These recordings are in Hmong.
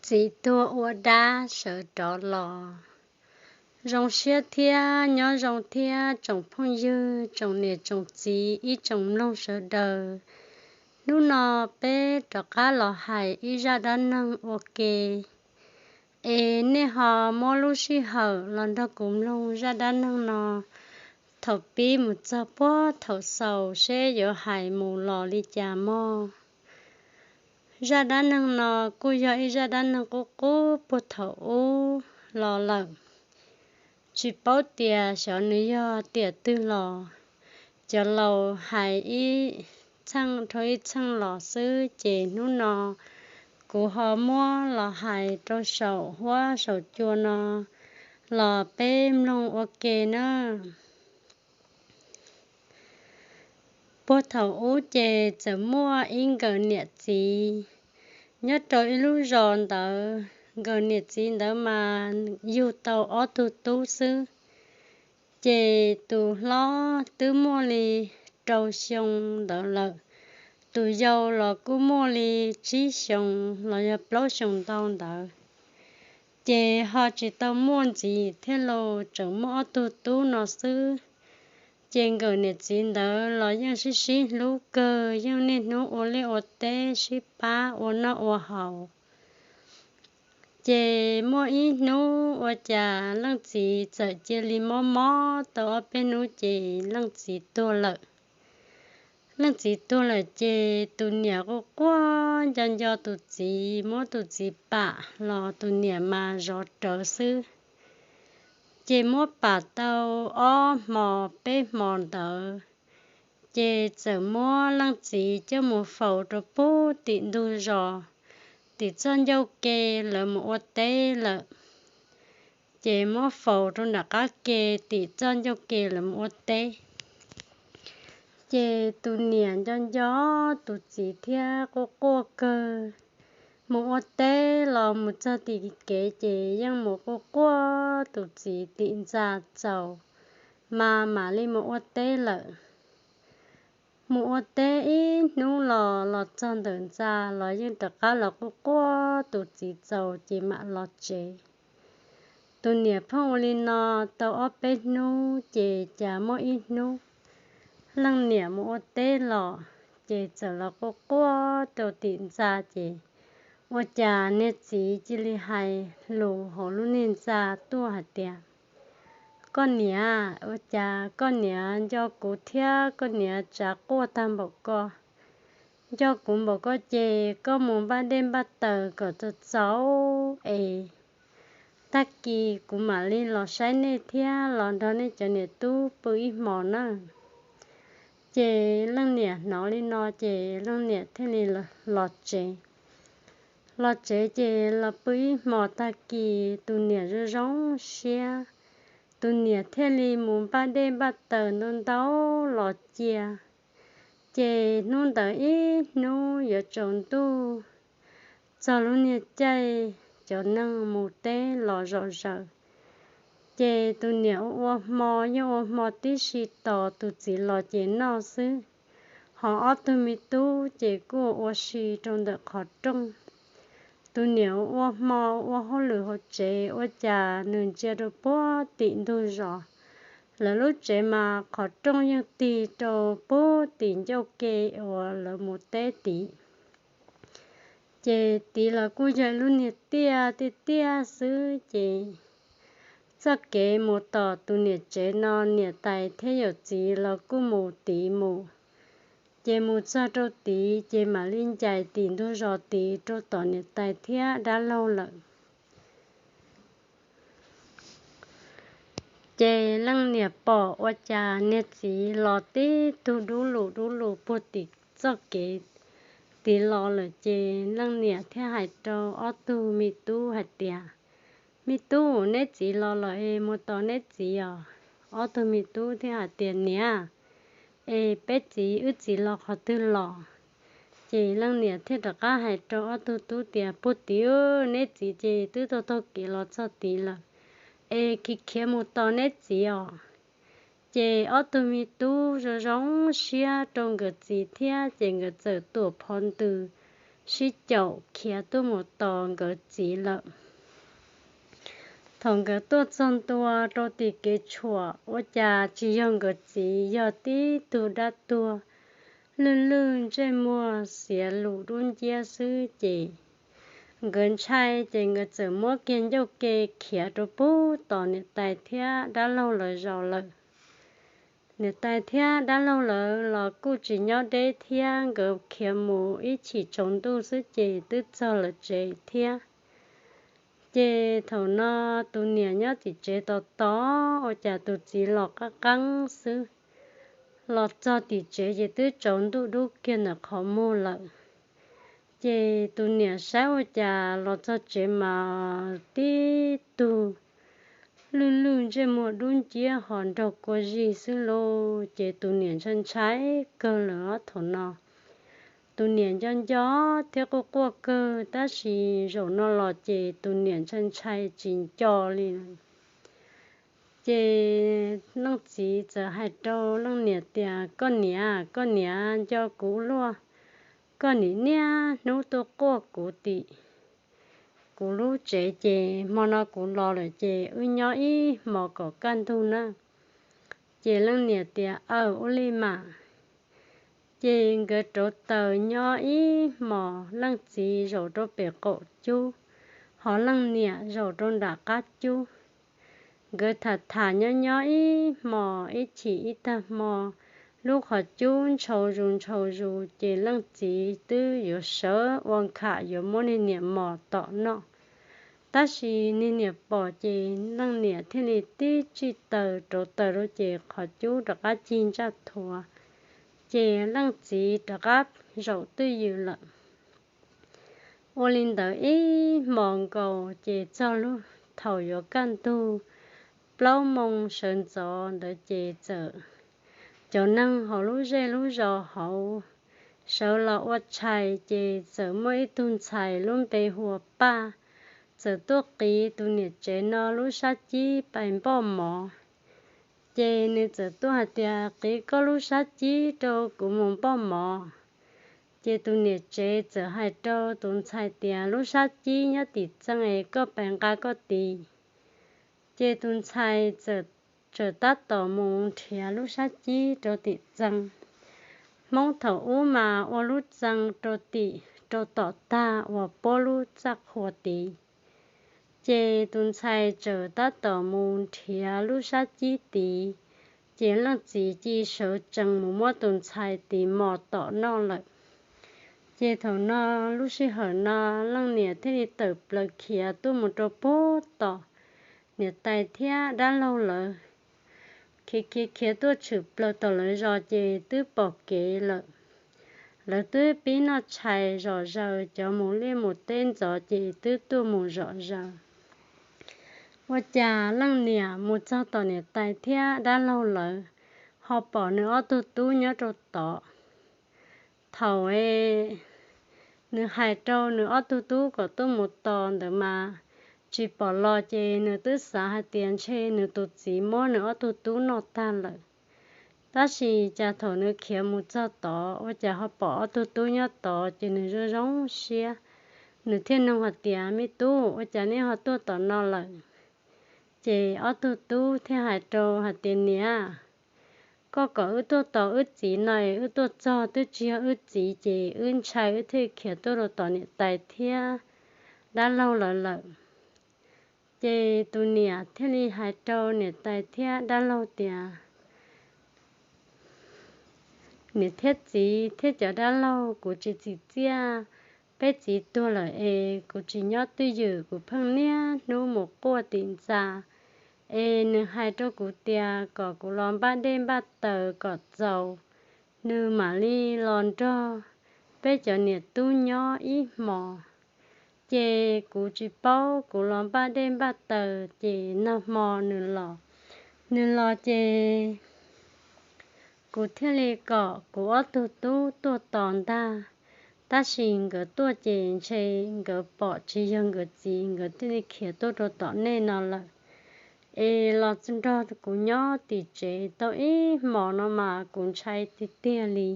Txiv tuag ua dab sawv rov los. Zoo siab thiab nyob zoo thiab tsoom phooj ywg, tsoom niam tsoom txiv, ib tsoom mloog sawv daws. Hnub no peb rov qab los hais ib zaj dab neeg ua ke. Es nej ho muab lub sij hawm los nrog kuv mloog zaj dab neeg no thaum pib mus txog puag thaum xaus seb yuav hais mus los li cas mog. Zaj dab neeg no kuj yog ib zaj dab neeg qub qub puag thaum ub los lawm. Tsis paub tias xyov nws yog tiam twg los. Cov laus hais ib txheej dhau ib txheej los xwb, ces hnub no kuv ho muab los hais rau saum huab saum cua no los peb mloog ua ke nawb. Puag thaum ub ces txawm muaj ib nkawm niam txiv nyob rau ib lub zos ntawd. Nkawm niam txiv ntawd mas yug tau ob tug tub xwb. Ces tus hlob twb muaj li rau xyoo ntawd lawm, tus yau los kuj muaj li tsib xyoos los yog plaub xyoos ntau ntawd. Ces ho tsis tau muaj ntxiv thiab los tseem muaj ob tug tub no xwb. Ces nkawm niam txiv ntawd los yeej sib sib hlub kawg, yeej niaj hnub ua liaj ua teb sib pab ua noj ua haus. Ces muaj ib hnub ua cas leej txiv txawm cia li mob mob tau ob peb hnub ces leej txiv tuag lawm. Leej txiv tuag lawm ces tus niam quaj quaj nco nco tus txiv, muab tus txiv pam los tus niam mas zov rawv xwb. Ces muab pam tau ob hmo peb hmo ntawd, ces txawm muab leej txiv coj mus faus rau puag tim ntug zos, tim txoj ncauj ke lawv mus ua teb lawm. Ces muab faus rau nram qab ke tim txoj ncauj ke lawv mus ua teb. Ces tus niam nco nco tus txiv thiab quaj quaj kawg. Mus ua teb los mus txog tim kev ces yeej mus quaj quaj tus txiv tim ntxa txaus, mas mam li mus ua teb lawm. Mus ua teb ib hnub los los txog ntawm ntxa los yeej rov qab los quaj quaj tus txiv txaus ces mam los tsev. Tus niam pheej ua li no tau ob peb hnub ces cas muaj ib hnub leej niam mus ua teb los, ces txawm los quaj quaj rau tim ntxa ces ua cas niag txiv cia li hais lus hauv lub niag ntxa tuaj hais tias, Koj niam, ua cas koj niam nco kuv thiab koj niam tsav quaj tag npaum ko? Nco kuv npaum ko ces koj mus npaj dej npaj taws kom txaus txaus es tag kis kuv mam li los saib nej thiab los nrog nej cov niam tub pw ib hmos na. Ces leej niam hnov li no ces leej niam thiaj li los tsev. Los tsev ces los pw ib hmos tag kis tus niam zoo zoo siab, tus niam thiaj li mus npaj dej npaj taws ntau ntau los cia. Ces hnub ntawd ib hnub yuav tsaus ntuj, txog lub niag caij cov neeg mus teb los zom zaws, ces tus niam ua ua hmo, yeej ua hmo tib si tos tus txiv los ces noj xwb. Ho ob tug me tub ces kuj ua si rau ntawm qhov rooj. Tus niam ua hmo ua hauj lwm hauv tsev ua cas nws ntsia rau puag tim ntug zos, lawv lub tsev mas qhov rooj yeej tig rau puag tim ncauj ke uas lawv mus teb tid. Ces tid los kuj yog lub niag tiaj tiaj tiaj xwb ces txoj kev mus tom tus niam tsev no niam tais thiab yawm txiv los kuj mus tid mus. Ces mus txog rau tid ces mam li ncaim tim ntug zos tid rau tom niam tais thiab dab laug lawm. Ces leej niam pom ua cas niag txiv los tib tug dub lus dub lus puag tim txoj kev tid los lawm ces leej niam thiaj hais rau ob tug me tub hais tias, Me tub, neb txiv los lawm es mus tos neb txiv os. Ob tug me tub thiaj hais tias, Niam, es peb txiv wb txiv los qhov twg los? Ces leej niam thiaj rov qab hais rau ob tug tub tias, Puag tid, neb txiv ces twb taug taug kev los txog tid lawm, es khiav khiav mus tos neb txiv os. Ces ob tug me tub zoo zoo siab rau nkawd txiv thiab ces nkawd txawm tuam phov ntws sib caum khiav tuaj mus tos nkawd txiv lawm. Thaum nkawd tuaj txog ntua rau tim kev tshuam, ua cas tsis yog nkawd txiv, yog tib tug dab tuag lwj lwj ntsej muag xiav lus dub nciab xwb ces nkawd ntshai ces nkawd txawm muab kiag ncauj ke khiav rau pub tom niam tais thiab dab laug lawv zos lawm. Niam tais thiab dab laug lawv los kuj tsis nyob deb thiab, nkawd khiav mus ib chim tsaus ntuj xwb ces twb txog lawv tsev thiab. Ces thaum no tus niam nyob tim tsev tos tos, ua cas tus txiv los qab qeeb xwb, los txog tim tsev ces twb tsaus ntuj dub kiag ntawm qhov muag lawm. Ces tus niam saib ua cas los txog tsev mas tib tug lwj lwj ntsej muag dub nciab ho nraug kua zig xwb lauj. Ces tus niam ntshai ntshai kawg lawm thaum no. Tus niam nco nco thiab quaj quaj kawg, tab sis zaum no los ces tus niam ntshai ntshai tsis nco li. Ces leej txiv txawm hais rau leej niam tias, Koj niam, koj niam nco kuv luaj, koj niam niaj hnub tuaj quaj kuv tim kuv lub tsev, ces hmo no kuv los lawm ces wb nyob ib hmos kom kaj ntug na. Ces leej niam tias, Aw, ua li mas. Ces nkawd rauv taws nyob ib hmos, leej txiv zaum rau pem qaum cub, ho leej niam zaum rau nram qab cub. Nkawd tham tham nyob nyob ib hmos, ib chim ib tag hmo, lub qhov cub ntshau zus ntshau zus, ces leej txiv twb yuav sawv ua nkham yuav muab niag niam mos tom noj. Tab sis niag niam pom ces leej niam thiaj li tib tsij taws rauv taws rau ces qhov cub rov qab cig ntsaj thuav, ces leej txiv rov qab zaum twj ywm lawm. Ua li ntawd ib hmos nkaus ces txog lub thaum yuav kaj ntug plaub moo sawv ntxov ntawd ces txawm cov neeg hauv lub zej lub zos hauv sawv los ua tshais, ces txawm muaj ib tug ntxhais lub npe hu ua Paj, txawm tuaj qiv tus niam tsev no lub sab cib pais npoj mov. Ces nws txawm tuaj hais tias, Qiv koj lub sab cib rau kuv mus npoj mov. Ces tus niam tsev txawm hais rau tus ntxhais tias, Lub sab cib nyob tim txee es koj pais nqa koj tis. Ces tus ntxhais txawm tab tom mus nrhiav lub sab cib rau tim txee. Hmoob thaum ub mas ua lub txee rau tim rau tom tag uas puab lub txaj qhua tid. Ces tus ntxhais txawm tab tom mus nrhiav lub sab cib tid, ces leej txiv cia sawv tsees mus muab tus ntxhais tis mos tom noj lawm. Ces thaum no, lub sij hawm no, leej niam thiaj li tawm plaws khiav tuaj mus rau pub tom niam tais thiab dab laug lawv. Khiav khiav khiav tuaj tshwm plaws tom lawv zos ces twb pom kev lawm. Lawv twb pib noj tshais zom zaws, cov mus liaj mus teb ntxov ces twb tuaj mus zom zaws. Ua cas leej niam mus txog tom niam tais thiab dab laug lawv, ho pom nws ob tug tub nyob rau tod. Thaum nws hais rau nws ob tug tub kom tuaj mus tos ntawd mas tsis pom los, ces nws twb xav hais tias ntshe nws tus txiv muab nws ob tug tub noj tag lawm. Tab sis cas thaum nws khiav mus txog tod ua cas ho pom ob tug tub nyob tod, ces nws zoo zoo siab. Nws thiaj nug hais tias, Me tub, ua cas nej ho tuaj tom no lawm? Ces ob tug tub thiaj hais rau hais tias, Niam, koj kom wb tuaj tos wb txiv no es wb tuaj txog twb tsis yog wb txiv, ces wb ntshai wb thiaj khiav tuaj rau tom niam tais thiab dab laug lawv lawm. Ces tus niam thiaj li hais rau niam tais thiab dab laug tias, Niam thiab txiv thiab cov dab laug, kuv tsis txim txiaj. Peb txiv tuag lawm es kuv tsis nyob twj ywm, kuv pheej niaj hnub mus quaj tim ntxa. Es nws hais rau kuv tias kom kuv los npaj dej npaj taws kom txaus, nws mam li los nrog peb cov niam tub nyob ib hmos. Ces kuv tsis paub, kuv los npaj dej npaj taws ces nag hmo nws los. Nws los ces kuv thiaj li kom kuv ob tug tub tuaj tos ntag. Tab sis nkawd tuaj ces ntshe nkawd pom tsis yog nkawd txiv, nkawd thiaj li khiav tuaj rau tom nej no lawm. Es los nrog kuv nyob tim tsev tau ib hmos no mas kuv ntshai tiag tiag li.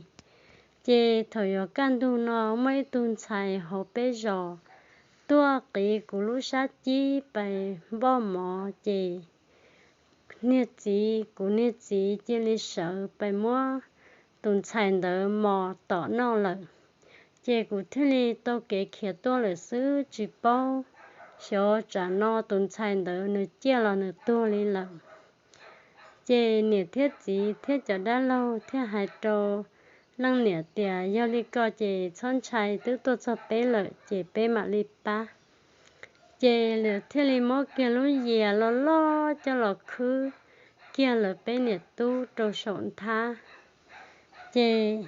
Ces thaum yuav kaj ntug no muaj ib tug ntxhais hauv peb zos tuaj qiv kuv lub sab cib pais npoj mov, ces niag txiv, kuv niag txiv cia li sawv pais muab tus ntxhais ntawd mos tom noj lawm. Ces kuv thiaj li tau kev khiav tuaj lawm xwb, tsis paub xyov tsam no tus ntxhais ntawd nws ciaj los nws tuag li lawm. Ces niam thiab txiv thiab cov dab laug thiaj hais rau leej niam tias, yog li ko ces txhob ntshai, twb tuaj txog peb lawm ces peb mam li pab. Ces lawv thiaj li muab kiag lub yias loj loj coj los khwb kiag lawv peb niam tub rau saum nthab. Ces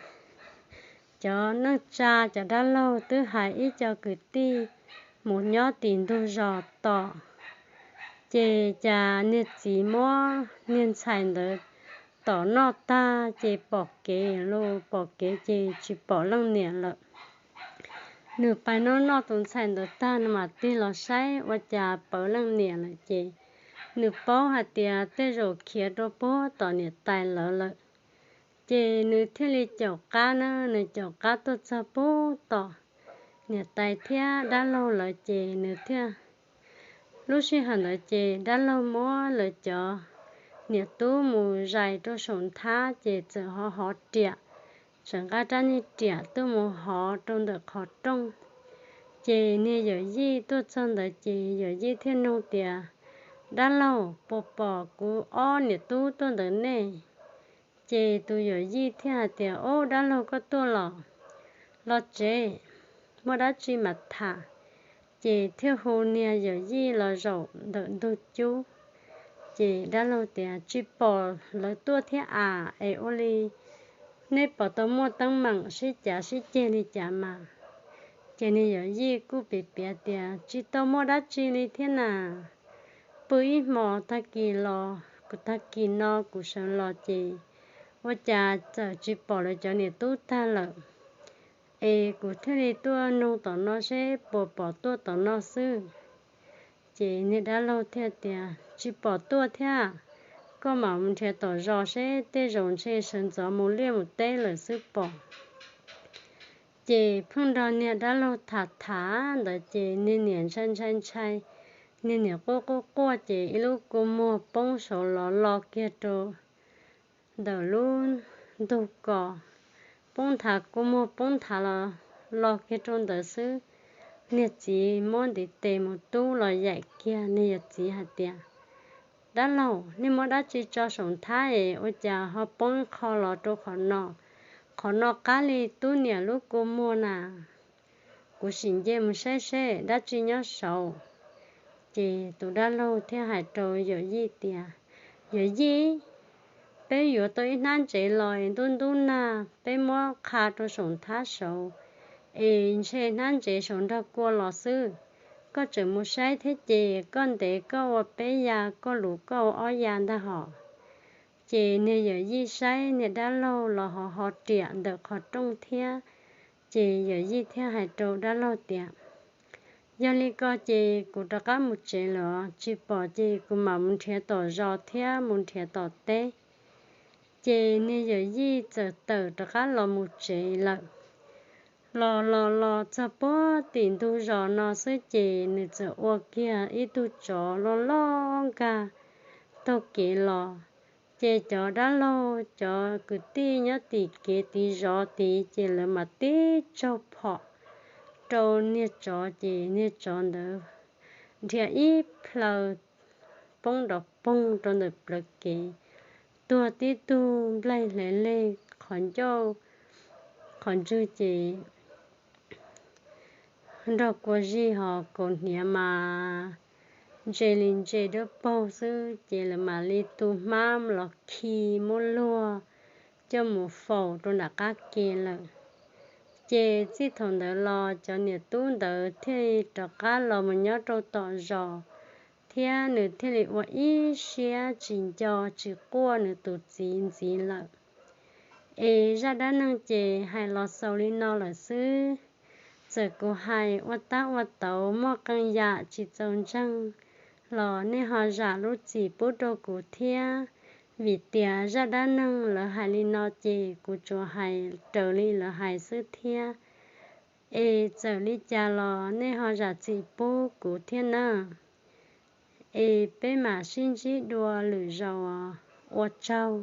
cov neej tsa cov dab laug twb hais ib co kwv tij mus nyob tim ntug zos tom. Ces cas niag txiv muab niag ntxhais ntawd tom noj tag ces pom kev los, pom kev ces tsis pom leej niam lawm. Nws pais noj noj tus ntxhais ntawd tag nws mam tig los saib ua cas pom leej niam lawm ces nws paub hais tias tej zaum khiav rau puag tom niam tais lawv lawm. Ces nws thiaj li caum qab na, nws caum qab tuaj txog puag tom niam tais thiab dab laug lawv ces nws thiaj, lub sij hawm ntawd ces dab laug muab lawv cov niam tub mus zais rau saum nthab ces txawm hov hov riam, tseem nqa rab niag riam tuaj mus hov rau ntawm qhov rooj. Ces niag yawm yij tuaj txog ntawd ces yawm yij thiaj nug tias, dab laug, puas pom kuv ob niam tub tuaj ntawm nej? Ces tus yawm yij thiaj hais tias, ob, dab laug koj tuaj los, los tsev, muaj dab tsi mam tham. Ces thiaj hu niag yawm yij los zaum ntawm ntug cub. Ces dab laug tias, tsis pom lawv tuaj thiab as, es ua li nej pom tau muaj teeb meem sib cav sib ceg li cas mas? Ces niag yawm yij kuj piav piav tias, tsis tau muaj dab tsi li thiab na, pw ib hmos tag kis los, kuv tag kis no kuv sawv los ces ua cas txawm tsis pom lawv cov niam tub tag lawm, es kuv thiaj li tuaj nug tom no seb puas pom tuaj tom no xwb. Ces niag dab laug thiaj tias, tsis pom tuaj thiab, koj mam mus nrhiav tom zos seb tej zaum ntshe sawv ntxov mus liaj mus teb lawm xwb pom. Ces pheej nrog niag dab laug tham tham ntawd ces niag niam ntshai ntshai ntshai, niag niam quaj quaj quaj ces ib lub kua muag poob saud los lo kiag rau ntawm lub ntug kos, poob nthav kua muag poob nthav los lo kiag rau ntawd xwb. Niag txiv muab ntiv tes mus tub los yaim kiag, niag yawm txiv hais tias, dab laug, nej muab dab tsi tso saum nthab es ua cas ho poob ib qho los rau qhov no? Qhov no qab li tub niam lub kua muag na. Kuv sim nce mus saib seb dab tsi nyob saud. Ces tus dab laug thiaj hais rau yawm yij tias, yawm yij, peb yuav tau ib hnab ntsev los es ntub ntub nag, peb muab qha rau saum nthab saud, es ntshe hnab ntsev saud nrog kua los xwb. Koj tseem mus saib thiab ces koj ntev koj ua peb ya, koj luv koj ua ob ya ntag hos. Ces niag yawm yij saib niag dab laug los ho ho riam ntawm qhov rooj thiab. Ces yawm yij thiaj hais rau dab laug tias, yog li ko ces kuv rov qab mus tsev lawm, tsis pom ces kuv mam mus nrhiav tom zos thiab mus nrhiav tom teb. Ces niag yawm yij txawm tawm rov qab los mus tsev lawm. Los los los txog puag tim ntug zos no xwb ces nws txawm ua kiag ib tug tsov loj loj nkag taug kev los. Ces cov dab laug cov kwv tij nyob tim kev tiv zov tid ces lawv mam tib tsaug phom rau niag tsov ces niag tsov ntawd dhia ib plhaw poob nrov poog rau ntawm plawv kev, tuag tib tug nplaig hle leg, qhov ncauj qhov ntswg ces nrog kua zig, ho kaus hniav mas ntse li ntse dawb paug xwb. Ces lawv mam li tu hmab los khi muab luag coj mus faus rau nram qab ke lawm. Ces txij thaum ntawd los cov niam tub ntawd thiaj li rov qab los mus nyob rau tom zos, thiab nws thiaj li ua ib siab tsis nco tsis quaj nws tus txiv ntxiv lawm. Es zaj dab neeg ces hais los xaus li no lawm xwb. Txawm kuv hais ua tab ua tauv muaj qee yam tsis txaus ntseeg los nej ho zam lub txim pub rau kuv thiab. Vim tias zaj dab neeg lawv hais li no ces kuv tsuas hais raws li lawv hais xwb thiab. Es txawm li cas los nej ho zam txim pub kuv thiab nawb. Es peb mam sib ntsib dua lwm zaus. Ua tsaug.